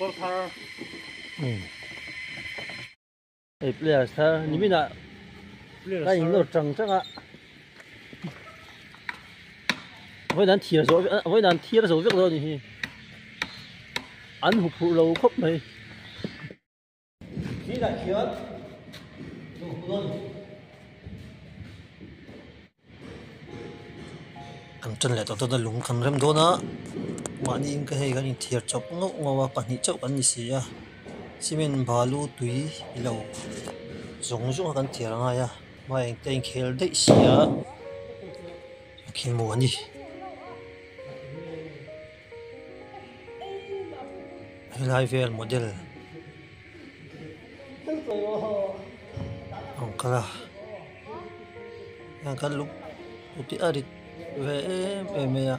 Motor thar. Hei players thar niminah ka in nawr tang tang a vawiin an thiar zawh vawiin an thiar zo vek dawn a ni hi an hu phurh lo khawp mai. Thinah khian duh hmu dawn a ni. Kan ṭan leh tawh dawn a lung kan rem dawn a mahniin ka hei kan inthiar chawp ngauh ngauh a pahnih chauh kan ni si a cement balu tui ilo zawng zawng a kan thiar a ngai a hmai engte a inkhel daih si a a khilmu a ni. Helai vel model ang kal a heng kan lung tih a rit ve em em mai a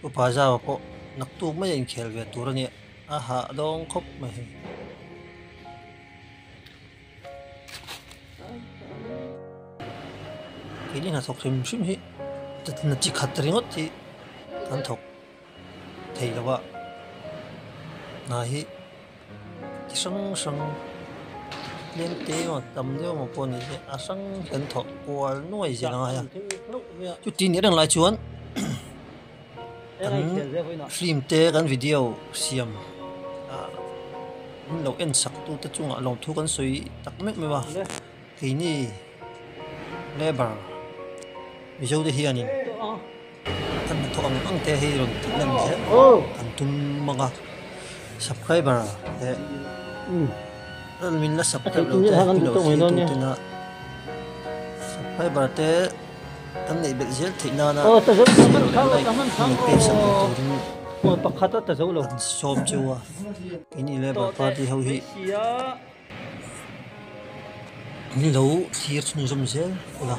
upa zau pawh naktuk mai a inkhel ve tur a nia a hah dawng khawp mai. Keini hnathawk hrim hrim hi na chi khat ringawt hi kan thawk thei lo a hna hi chi hrang hrang tlem te emaw tam deuh emaw pawh ni se a hrang hi kan thawk kual nuai zel a ngai a chuti nih reng lai chuan kan film te kan video siam ah min lo en sak tu te chungah lawmthu kan sawi tak meuh meuh a keini labour mizo te hianin kan hnathawh ang ang te hi rawn tih lan zel kan tum ang a subscriber leh min la subscribe lo te min lo thlir tu tena subscriber te. Kan neih belh zel theih nana share leh like min pek sak ve turin kan sawm cheu a, keini Labour Party ho hi an lo thlir chhunzawm zel ula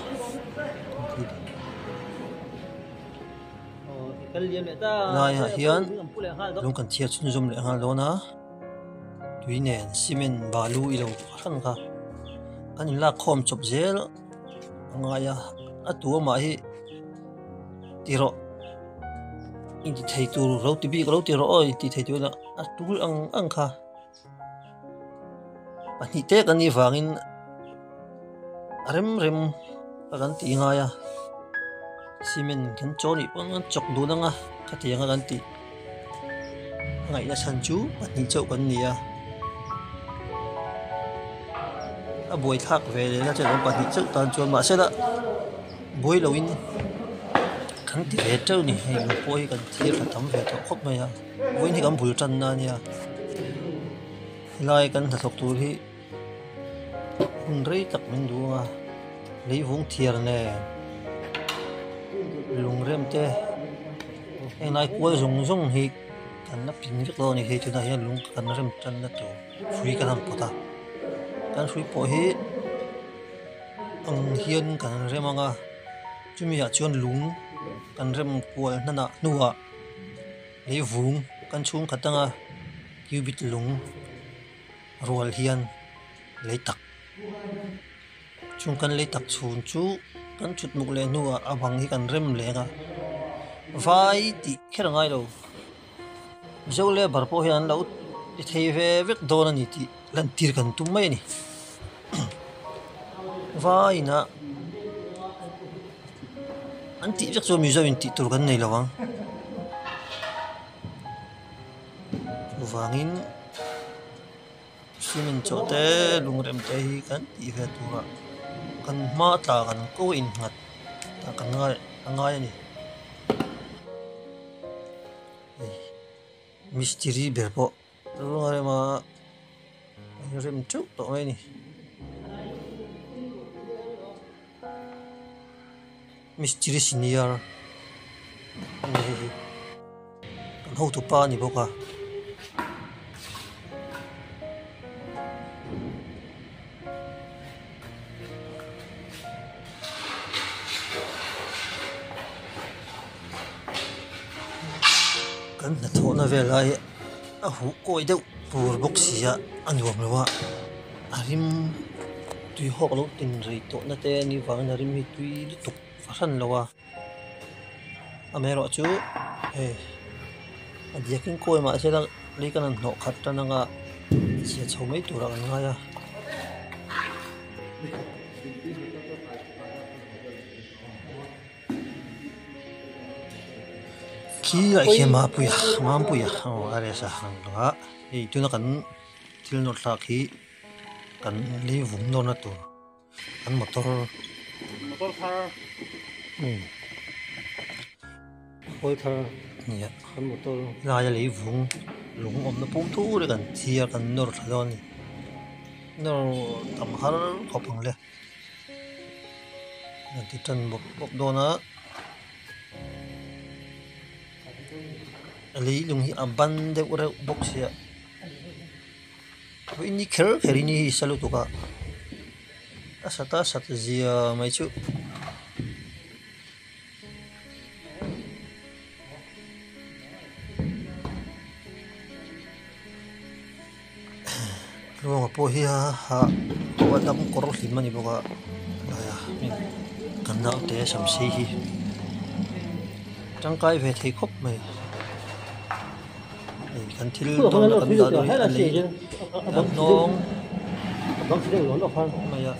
laiah hian lung kan chhiar chhunzawm leh nghal dawn a tui nen cement balu ilo hran kha kan inlak khawm chawp zel. A ngai a a tu amah hi ti rawh inti thei tur ro ti bik ro ti rawh aw inti thei tur a tul ang ang kha pahnih te kan nih vangin a rem rem a kan tih ngai a cement kan chaw nih pawn kan chawk dun ang a khatiang a kan tih. A ngaihna chhan chu pahnih chauh kan ni a, a buai thlak ve leh na chuan an pahnih chauh tan chuan mahse la buai loin kan ti ve teuh a ni hei lung pawh hi kan thlir tha tam ve tawh khawp mai a vawiin hi kan bul tanna a nia helai kan hnathawk tur hi hun rei tak min duh ang a leivung thiar nen lungrem te. Heng lai kual zawng zawng hi kan la pin vek lo a ni hei tunah hian lung kan rem tanna tur hrui kan han pawt a kan hrui pawh hi ang hian kan rem ang a chumi ah chuan lung kan rem kual hnan ah hnuah lei vung kan chhung khat anga cubit lung rual hian lei tak. Chung kan lei tak chhun chu kan thut muk leh hnuah a bang hi kan rem leh ang a, vai tih kher a ngai lo. Mizo labour pawh hian an lo ti thei ve vek dawn a ni tih lantir kan tum mai a ni. Vaiin a an tih vek chuan Mizo in tih tur kan nei lo ang. Chuvangin. Cement chawh te lungrem te hi kan tih ve turah kan hma tla kan ko innghat tah kan ngai a ngai a ni hei mistiri ber pawh lungrem a inrem teuh tawh mai a ni. Mistiri senior a ni hei hi kan hotupa a ni bawk a. Kan hnathawhna vel lai hi a huh kawi deuh tur bawk si a a nuam lo a a rim tui hawk lo tin rei tawh na te a nih vangin a rim hi tui lutuk fahran lo a amaherawhchu hei a diakin kawi mahse la. Lei kan han hnawh khat tan anga chhia chho mai turah kan ngai a. Khi ah khian Mapuia Mampuia aw a rest a ang lang a hei tuna kan thil nawr thlak hi kan lei vung nawrna tur kan motor motor thar umm khawi thar nia kan motor laia lei vung lung awmna pum thur hi kan chhiar kan nawr thla dawn a ni nawr tam har khawp ang le. A ti tan bawk bawk dawn a a leilung hi a ban deuh reuh bawk sia vawiin ni kher kher in hi sa lutuk a a sat a sat zia mai chu. Luanga pawh hi a hah pawh a dam kawr hlim a ni bawk a tlaiah kan naute sam sei hi tangkai ve thei khawp mai hei kan thil dawn a kan dah dawn hi a lei a hnawng mai a.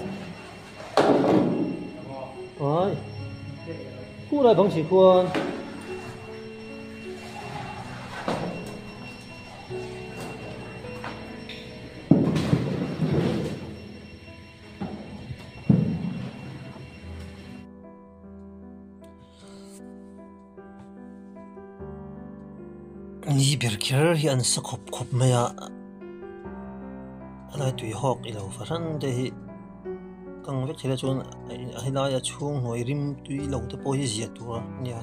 Ni ber kher hi an sa khawp khawp mai a helai tui hawk ilo fahran te hi kang vek thei la chuan helai a chhung hnuai rim tui lo te pawh hi zia tur a nia.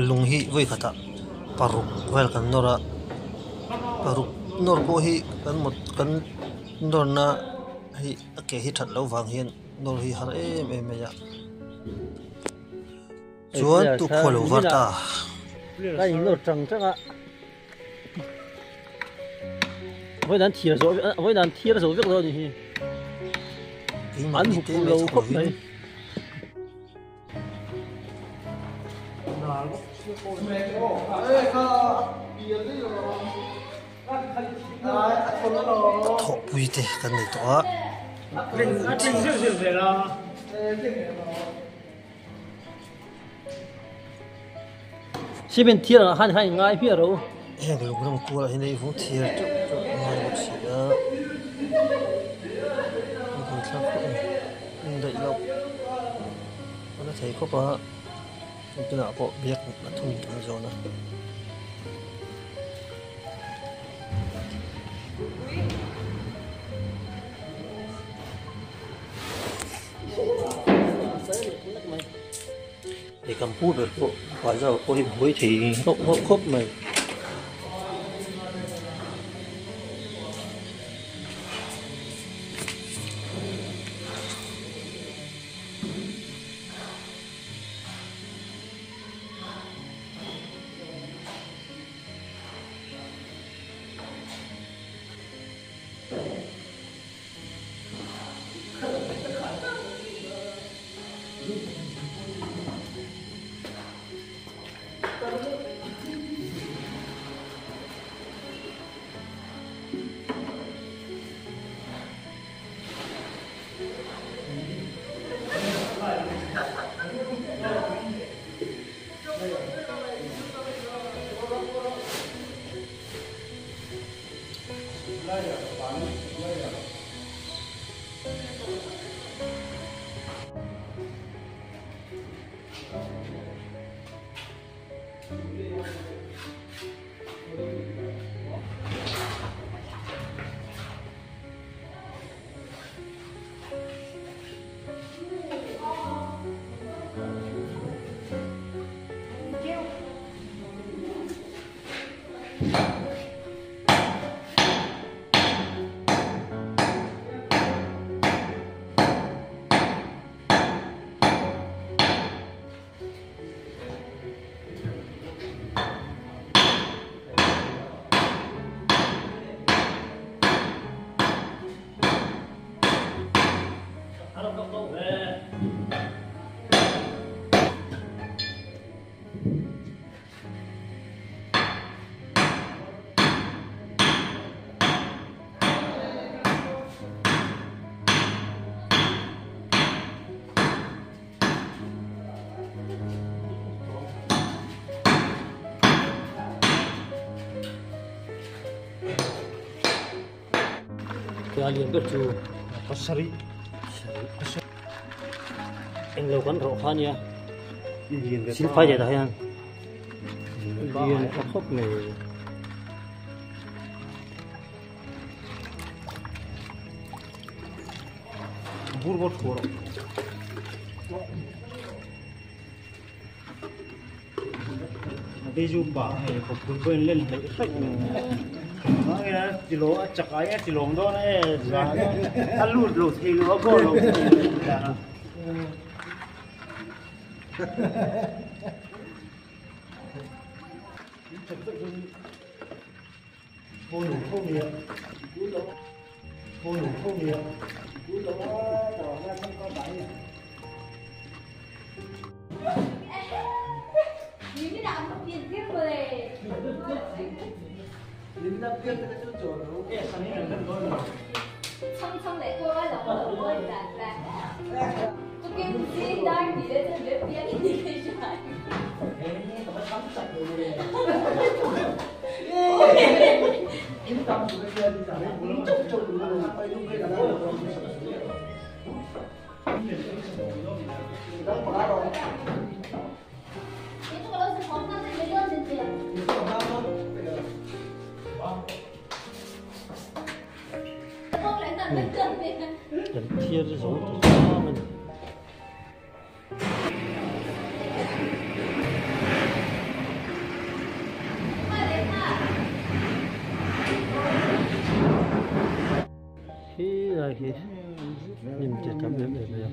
Lung hi vawi khatah paruk vel kan nawr a paruk nawr pawh hi kan mawt kan nawrna hi a ke hi that loh vang hian nawr hi har em em mai a chuan tukhaw lo var ta. Keimahni te mai chhawk lovin. Thawhpui te kan nei tawh a. Heng lung ram kualah hian ei vung thir teuh teuh a ngai bawk si a a buaithlak khawp a ni indaih loh a la thei khawp a tunah pawh biak a thum an zawn a. Hei kan pu ber pawh Huaizau pawh hi buai thei nghauh nghauh khawp mai. A lian ber chu pasarih englo kan rawh kha ania silfai leh tah hian lian tha khawp mai. Kan thiar zo ta hram a ni. Khi lai hi hnim te tam em em mai a.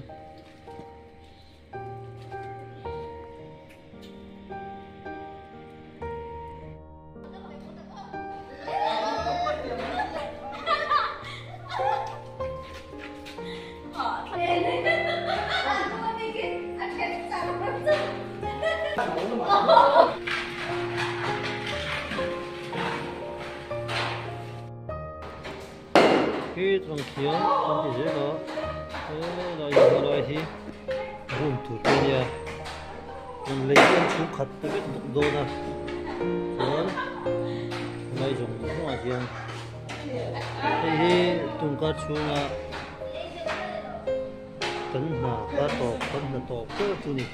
Khi chuang khian an ti zel a helai helai hi room tur te ania rawn lei hi an chhungkhat te vek bawk dawn a chuan helai zawng zawngah hian hei hi tungkar chhunga kan hna kha tawp kan hna tawp ber chu a ni.